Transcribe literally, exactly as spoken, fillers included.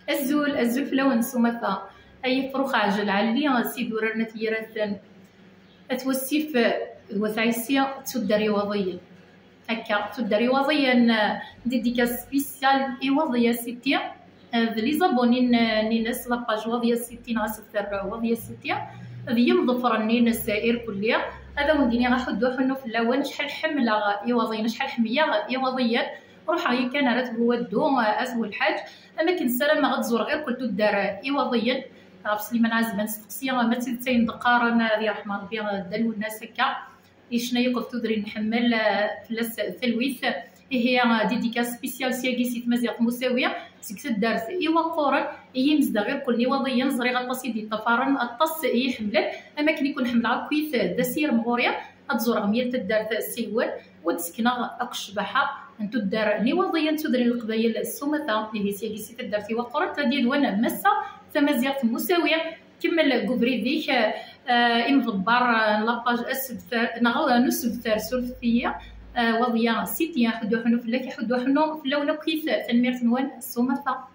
Azul, azul fell-awen s umata. Ay ifrux ɛjel ɛelli, s idurar n at yiraten. At wassif d wat ɛisi d tuddar iwaḍiyen. Akka, tuddar iwaḍiyen, eh, dédicace spéciale i Waḍiya City, eh, d les abonnés n, n ines, la page Waḍiya City, neɣ asebter Waḍiya City, d yimḍefren n ines irkelli. Ad awen-d-iniɣ aḥuddu aḥunnu fell-awen, acḥal ḥemmleɣ Iwaḍiyen, acḥal ḥemmleɣ Iwaḍiyen. Ruḥeɣ yakan ar At Buwaddu, eh, At Welḥaǧ, am akken ssarameɣ ad ẓureɣ irkel tuddar Iwaḍiyen. Ɣef Sliman Ɛazban steqsi, ma d tidet ayen d-qqaren, ad yerḥem Rebbi, eh, Dda Lwennas akka. Yecna yakk tudrin nḥemmel, eh, fell-as talwit. Ihi, eh, dédicace spéciale syagi si tmaziɣt Musawi, seg taddart Iwaqquren, i yimezdaɣ irkelli n Iwaḍiyen. Ẓriɣ aṭas i d-yeṭṭafaren, aṭas i yi-ḥemmlen, am akken i ken-ḥemmleɣ akkit, d asirem ɣur-i. Ad ẓureɣ m yal taddart s yiwen, u ad d-sekneɣ akk ccbaḥa n tuddar n Iwaḍiyen d tudrin n Leqbayel s umata. Ihi syagi si taddart Iwaqquren, tladi d wan massa tamaziɣt Musawi. Kemmel deg ubrid-ik, eh, imḍebber, eh, n la page asebter, neɣ n usebter, surfet-iyi, eh, Waḍiya City, aḥuddu aḥunnu fell-ak, aḥuddu aḥunnu fell-awen akkit, tanemmirt-nwen s umata.